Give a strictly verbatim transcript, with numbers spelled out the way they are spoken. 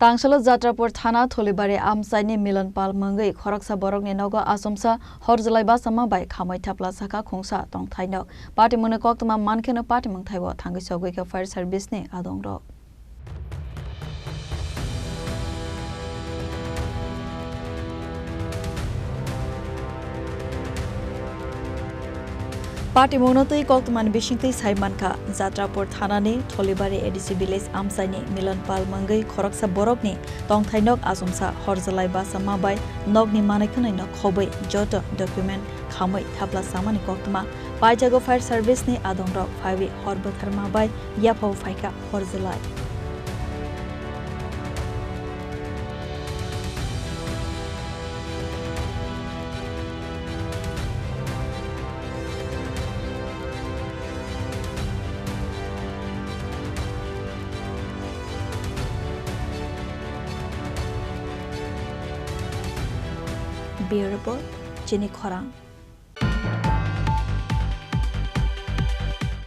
Tangsalo Jatrapur thana Tholibari amchaini Milan Pal mungwi khoroksa borokni nogo achomsa horjwlai bachama bai khamwi thapla sakha khungsa tongthai nok. Patimungni koktwma mankheno patimung thaibo thangwi sogwi kha fire service ni adongrok. Patimungno twi koktwmani bisingtwi sai mankha, Jatrapur thanani Tholibari A D C village amchaini Milan Pal mungwi khoroksa borokni tongthai nok achomsa horjwlai bachama bai nokni manwi khwnwi no khobwi joto document khamwi thapla samani koktwma. Paijago fire service ni adongrok phaiwi hor bwtharma bai yaphao phaikha horjwlai. Bureau Report, Chini Khorang.